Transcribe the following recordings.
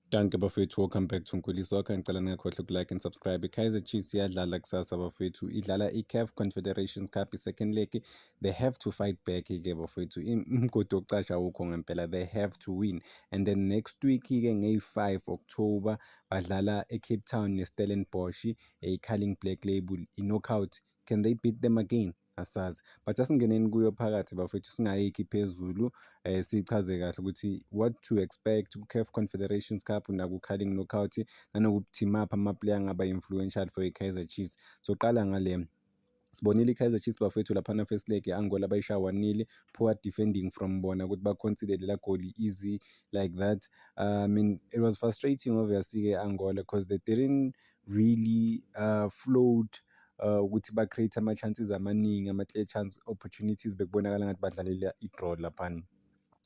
Dankie bafethu, welcome back to Nkuli Soccer. Ngicela ningakhohlwa uku-like and subscribe. I-Kaizer Chiefs iyadlala kusasa bafethu, idlala i-CAF Confederations Cup, i-second leg. They have to fight back-ke bafethu, umgodi wokucasha awukho ngempela, they have to win. And then next week-ke ngeyi-5 October badlala e-Cape Town ne-Stellenbosch, i-Carling Black Label, i-knockout. Can they beat them again? Asazi, but asingeneni kuyo phakathi bafethu, singayikhi phezulu, sichaze kahle ukuthi what to expect ku-CAF Confederations Cup naku-Carling Knockout, nanokuthi maphi ama-player angaba influential for i-Kaizer Chiefs. Soqala ngale, sibonile i-Kaizer Chiefs bafethu laphana first leg i-Angola bayishaya 1-0, poor defending from bona ukuthi ba-concede lela goli easy like that. I mean, it was frustrating obviously-ke Angola because they didn't really float ukuthi ba-create ama-chances amaningi, ama-clear chance opportunities, bekubonakala ngathi badlalela i-draw laphana.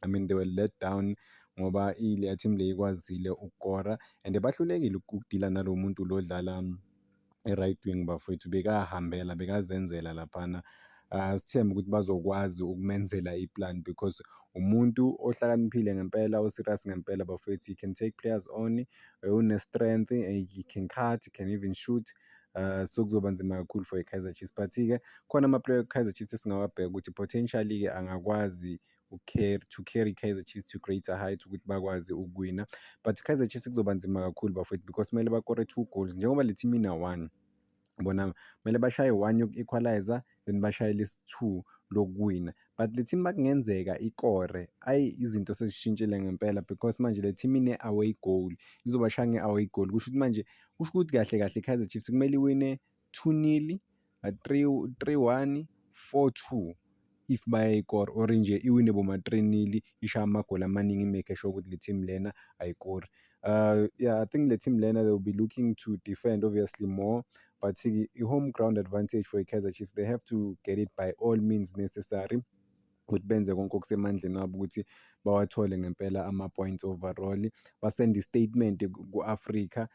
I mean, they were let down ngoba ileya team le ikwazile ukukora and bahlulekile ukudila nalo muntu lo odlala e-right wing bafowethu, bekahambela, bekazenzela laphana. Sithembe ukuthi bazokwazi ukumenzela i-plan because umuntu ohlakaniphile ngempela, o-serious ngempela bafowethu. He can take players on, une-strength, he can cut, he can even shoot. So kuzoba nzima kakhulu for i-Kaizer Chiefs, but-ke khona ama-player e-Kaizer Chiefs esingawabheka ukuthi potentially-ke angakwazi to carry Kaizer Chiefs to greater heights ukuthi bakwazi ukuwina. But Kaizer Chiefs kuzoba nzima kakhulu bafowethu because kumele bakore two goals njengoba le team ina-one, bona kumele bashaye one yoku-equalizer, then bashaye lesi-two lokuwina. But le team makungenzeka ikore, ayi, izinto sezishintshile ngempela because manje le team ine-away goal, izobashaya nge-away goal. Kusho ukuthi manje, kusho ukuthi kahle kahle i-Kaizer Chiefs kumele iwine 2-0, 3 3-1, 4-2 if bayayikora, or nje iwine boma-3-0, ishaye amagoli amaningi, i-make sure ukuthi le team lena ayikori. Yeah, I think le team lena, they will be looking to defend obviously more, but i-home ground advantage for i-Kaizer Chiefs, they have to get it by all means necessary ukuthi benze konke okusemandleni wabo ukuthi bawathole ngempela ama-points overall, basende i-statement ku-Africa,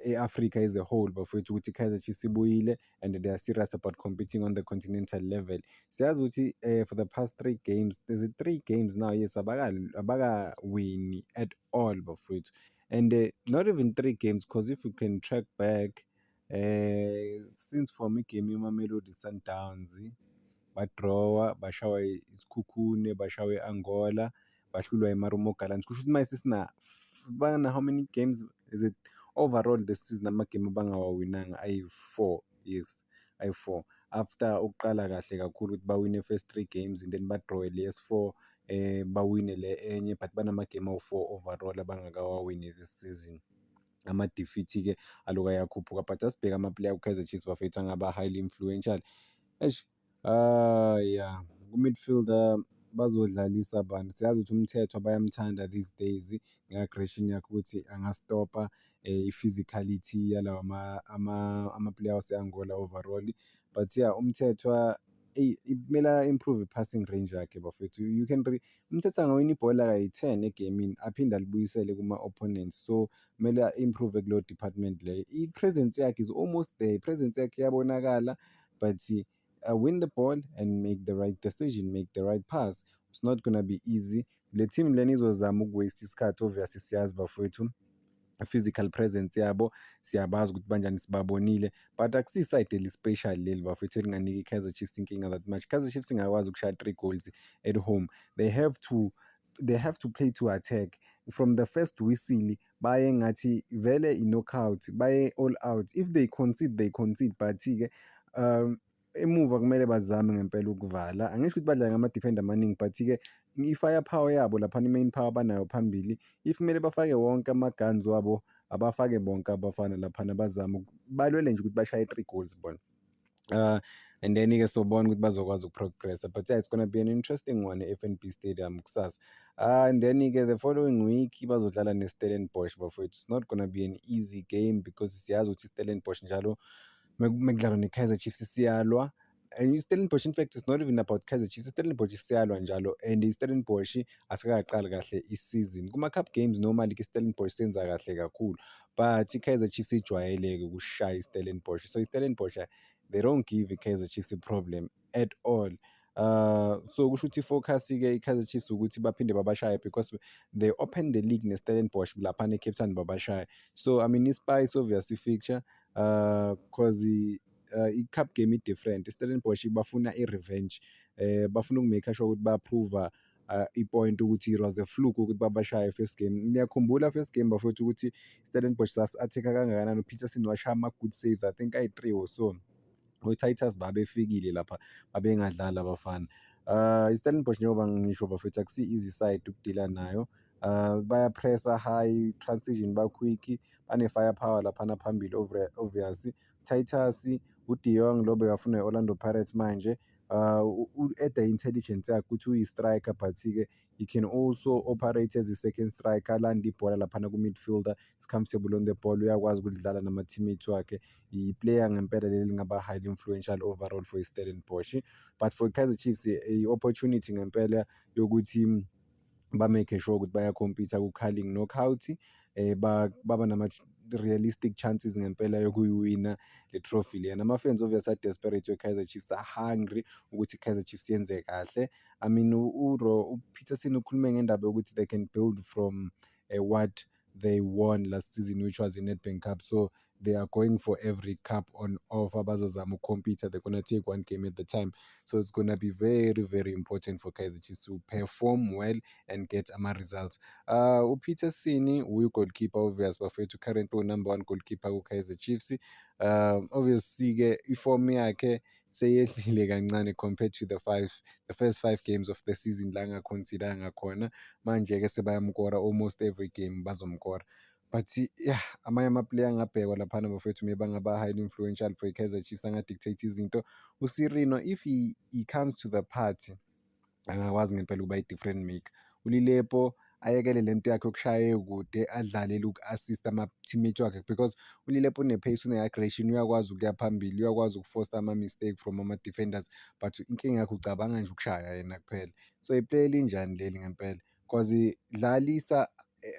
e-Africa as a whole bafowethu, ukuthi i-Kaizer Chiefs ibuyile and they are serious about competing on the continental level. Siyazi ukuthi for the past three games, there's three games now, yes, abakawini at all bafowethu, and not even three games, because if you can track back since from igame yeMamelodi Sundowns, badrawa, bashawa iSekhukhune, bashawa i-Angola, bahlulwa iMarumo Gallants. Kusho ukuthi manje sesina bana how many games is it overall this season, amagame abangawawinanga ayi-four? Yes, ayi-four, after ukuqala kahle kakhulu ukuthi bawine first three games and then badrawe lesi four, bawine le enye, but banamagame awu-four overall abangakawawini this season. Ama-defeat-ke aloku ayakhuphuka, but asibheke ama-player ku-Kaizer Chiefs bafethu angaba highly influential. Eish, yeah, ku-midfielder bazodlalisa abantu, siyazi ukuthi uMthethwa bayamthanda these days nge-aggression yakhe, ukuthi angastopa i-physicality yalawa ama-player wase-Angola overall. But yeah, uMthethwa, eyi, kumele a-improve i-passing range yakhe bafethu. You can uMthethwa angawina ibhola kayi-10 egemini, aphinde alibuyisele kuma-opponents, so kumele a-improve kuleyo department leyo. I-presence yakhe is almost there, i-presence yakhe iyabonakala, but win the ball and make the right decision, make the right pass. It's not gonna be easy. Le team lena izozama uku-waste isikhathi obviously, siyazi bafowethu, physical presence yabo siyabazi ukuthi banjani, sibabonile, but akusiyi-side eli-special leli bafethu elinganika i-Kaizer Chiefs inkinga that much. Kaizer Chiefs ingakwazi ukushaya three goals at home. They have to play to attack from the first whistle, baye ngathi vele i-knockout, baye all out. If they concede, they concede, but-ke emuva kumele bazame ngempela ukuvala. Angisho ukuthi badlale ngama-defender amaningi, but-ke i-fire power yabo laphana, i-main power abanayo phambili, if kumele bafake wonke ama-guns wabo, abafake bonke abafana laphana, bazame balwele nje ukuthi bashaye three goals bona. And then-ke sobona ukuthi bazokwazi ukuprogressa, but yeah, it's gonna be an interesting one e-FNB Stadium kusasa. And then-ke the following week bazodlala ne-Stellenbosch bafowethu. It's not gonna be an easy game because siyazi ukuthi i-Stellenbosch njalo mekudlalwa ne-Kaizer Chiefs siyalwa, and i-Stellenbosch, in fact, it's not even about Kaizer Chiefs, i-Stellenbosch siyalwa njalo, and i-Stellenbosch asikaqali kahle i-season. Kuma-cup games normally i-Stellenbosch senza kahle kakhulu, but i-Kaizer Chiefs ijwayele-ke ukushaya i-Stellenbosch, so i-Stellenbosch, they don't give i-Kaizer Chiefs a problem at all. So kusho ukuthi i-focus-ke i-Kaizer Chiefs ukuthi baphinde babashaye because they opened the league ne-Stellenbosch laphana e-Cape Town babashaya. So I mean, i-spice obviously fixture 'cause i-cup game i-different. I-Stellenbosch bafuna i-revenge, bafuna uku-make sure ukuthi ba-prove i-point ukuthi it was a fluke ukuthi babashaye first game. Niyakhumbula first game, bafowethu, ukuthi Stellenbosch sasi-attack-a kangakanani, uPetersen washaya ama-good saves, I think ayi-three or so. O-Titus babefikile lapha, babengadlali abafana. I-Stellenbosch, njengoba ngisho bafethu, akusi-easy side uku-deal-a nayo. Baya-press-a high, transition ba-quick, bane-fire power laphana phambili obviously. Titus, uDe Jong lo bekafuna i-Orlando Pirates manje, u-add-a intelligence yakhe ukuthi uyi-striker, but-ke he can also operate as a second striker, alande ibhola laphana ku-midfielder, is comfortable on the ball, uyakwazi ukudlala nama-teammates wakhe. I-player ngempela leli elingaba highly influential overall for i-Stellenbosch. But for i-Kaizer Chiefs, i-opportunity ngempela yokuthi ba-make sure ukuthi baya-compete-a ku-Carling Knockout, baba nama-realistic chances ngempela yokuyiwina le trophy lena. Ama-fans obviously a-desperate we-Kaizer Chiefs, a-hungry ukuthi i-Kaizer Chiefs yenze kahle. I mean, uPetersen ukhulume ngendaba yokuthi they can build from what they won last season, which was i-Nedbank Cup, so they are going for every cup on offer. Bazozama uku-compete, they're gonna take one game at the time, so it's gonna be very, very important for Kaizer Chiefs to perform well and get ama-results. UPetersen uyi-goalkeeper obvious, bafethu, currently number one goalkeeper ku-Kaizer Chiefs. Obviously-ke i-form yakhe seyehlile kancane compared to the first five games of the season la anga-concede-anga khona. Manje-ke sebayamkora almost every game, bazomkora. But yeah, amanye ama-player angabhekwa laphana, bafethu, maybe angaba highly influential for i-Kaizer Chiefs, anga-dictate izinto. USirino, if he comes to the party, angakwazi ngempela ukuba i-different maker. ULilepo ayekele lento yakhe yokushaya kude, adlalele uku-assist-a ama-teammate wakhe because uLilepo une-pace, une-aggression, uyakwazi ukuya phambili, uyakwazi uku-force ama-mistake from ama-defenders, but inkinga yakhe ucabanga nje ukushaya yena kuphela. So i-player elinjani leli ngempela? 'Cause dlalisa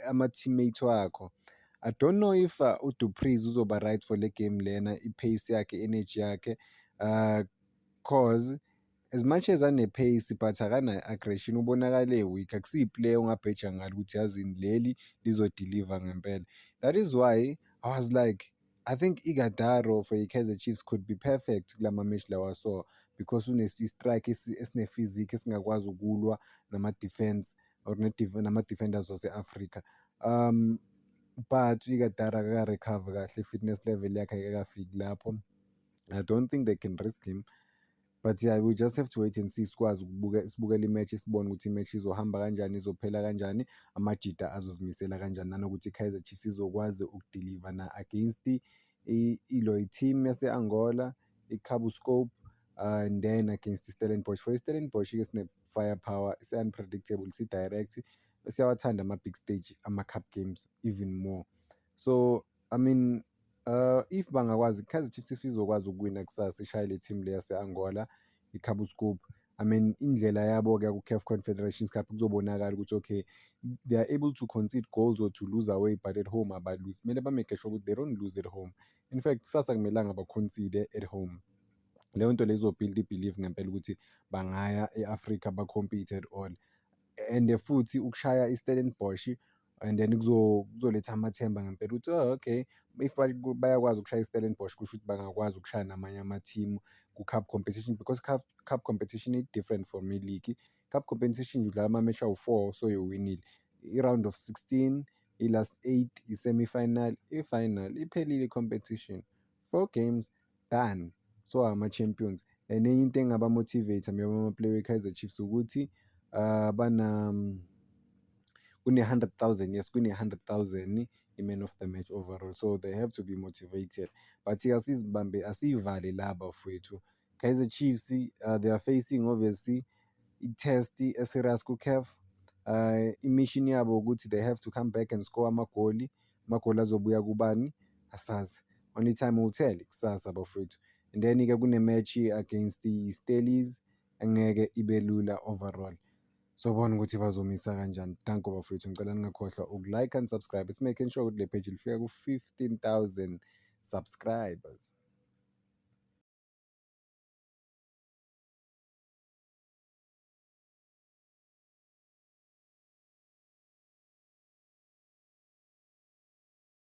ama-teammate wakho. I don't know if uDu Preez uzoba right for le game lena, i-pace yakhe, i-energy yakhe, 'cause as much as ane-pace but akanayo i-aggression, ubonakala e-weak, akusiyo i-player ongabheja ngalo ukuthi yazini leli lizo-deliver ngempela. That is why I was like, I think Ighodaro for i-Kaizer Chiefs could be perfect kulama-match lawa, so because une-strike esine-physique esingakwazi ukulwa nama-defense or nama-defenders wase-Afrika. But u-Ighodaro akaka-recover kahle, i-fitness level yakhe ayikakafiki lapho. I don't think they can risk him. But yeah, we just have to wait and see, sikwazi ukubuka, sibukele i-match, sibone ukuthi i-match izohamba kanjani, izophela kanjani, amajita azozimisela kanjani, nanokuthi i-Kaizer Chiefs izokwazi uku-deliver na against ilo i-team yase-Angola, i-Kabuscorp, and then against i-Stellenbosch. For i-Stellenbosch-ke sine-fire power, si-unpredictable, si-direct, siyawathanda ama-big stage, ama-cup games even more. So I mean, if bangakwazi, i-Kaizer Chiefs if izokwazi ukuwina kusasa, ishaye le team le yase-Angola, i-Kabuscorp, I mean, indlela yabo-ke ku-CAF Confederations Cup kuzobonakala ukuthi okay, they are able to concede goals or to lose away, but at home aba-lose. Kumele ba-make sure ukuthi they don't lose at home. In fact, kusasa akumelanga ba-concede at home. Leyo nto leyo izo-build i-belief ngempela ukuthi bangaya e-Afrika ba-compete at all. And futhi ukushaya i-Stellenbosch and then kuzoletha amathemba ngempela ukuthi oh okay, if bayakwazi ukushaya i-Stellenbosch, kusho ukuthi bangakwazi ukushaya namanye ama-team ku-cup competition because cup competition i-different from i-league. Cup competition udlala ama-match awu-four, so uwinile. I-round of 16, i-last eight, i-semi-final, i-final, iphelile i-competition. Four games, done. So ama-champions. And enye into engaba-motivate maybe ama-player we-Kaizer Chiefs ukuthi bana kune-100,000, yes, kune-100,000 i-man of the match overall, so they have to be motivated. But asizibambe, asiyivale la, bafowethu. Kaizer Chiefs, they are facing obviously i-test e-serious ku-CAF. I-mission yabo ukuthi they have to come back and score amagoli. Amagoli azobuya kubani? Asazi. Only time will tell kusasa, bafowethu. And then-ke kune-match against the Stellies engeke ibe lula overall. Sobona ukuthi bazomisa kanjani. Danko, bafowethu, ngicela ningakhohlwa uku-like and subscribe. It's making sure ukuthi le page lifika ku-15,000 subscribers.